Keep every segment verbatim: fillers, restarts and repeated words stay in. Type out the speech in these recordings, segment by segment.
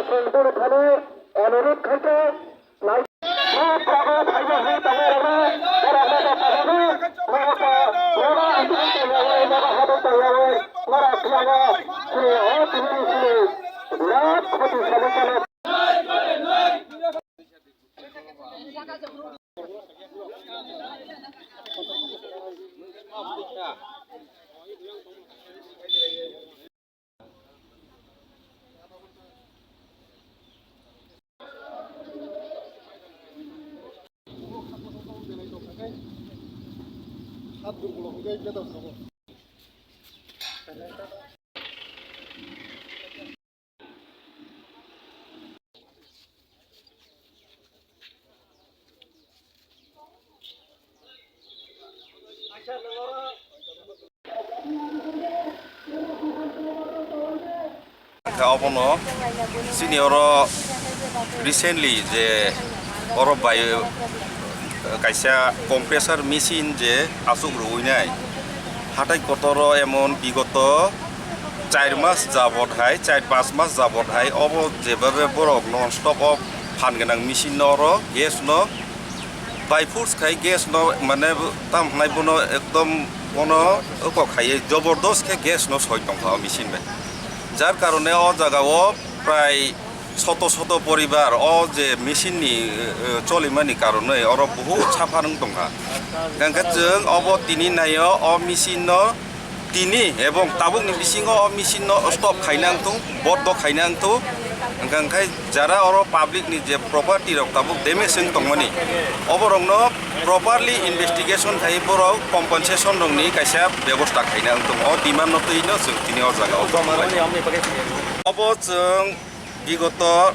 Songpuru thani onurodh khaikha, nai-, Kha obono chini oro recently je oro bai kaisa compressor machine je aswk rwui nai hatai kotor o emon bigoto char mas jabot hai, char panch mas jabot hai obo jebabe borok non stop o phan gwnang machine no oro gas no by force khai gas no mane tam hwnai bono ekdom bono oko khaiye jobordos khe gas no soi tongkha o machine bai. Jar karone o jaga o prai soto soto poribar o je machine ni, eh, cholimani karonoi oro buhut saphar wng tongkha. Hingkhe chwng obo tini naio o machine no tini ebong tabukni bisingo o machine no stop khaina wngthung, bondo khaina wngthung. Hingkha hingkhai jara oro public ni je property rok tabuk damage wng tongmani, oborokno properly investigation khai borok compensation rokni kaisa bebosta khaina wngthung. O demand no twi no chwng tini o jaga o tongmani. Obo chwng bigoto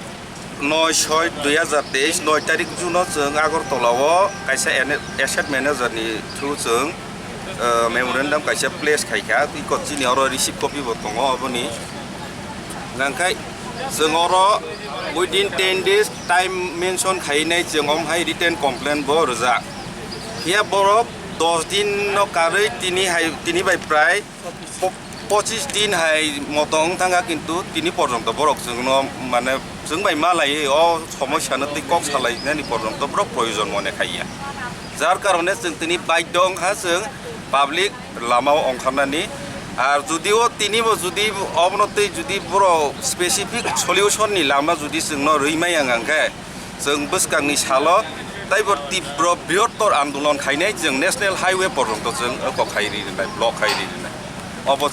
noi soi dui hazar teis, noi tarik June o chwng Agartala o kaisa ene-, asset manager ni through chwng, eh, memorandum kaisa place khaikha, iko chini oro receipt copy bo tongo oboni. Nangkhai chwng oro within ten days time mention khainai chwng om hai written complaint bo rwjak. Phiya borok dos din no karwi tini hai, tini bai prai po-, pochis din hai moto wng thangkha, kintu tini porjonto borok chwngno, mane, chwng bai malaiwi o somosya no twi kok salainani porjonto borok proyojon mone khaiya. Jar karone chwng tini baidho wngkha chwng public lama o ongkharnani. Ar judi o tini bo judi obono twi judi borok specific solution ni lama judi chwngno rwi maya hwnkhe, chwng bwskangni salo teibo tibro brihottor andolon khainai, chwng national highway porjonto chwng kok khai ri rwnai, block khai ri rwnai. Obo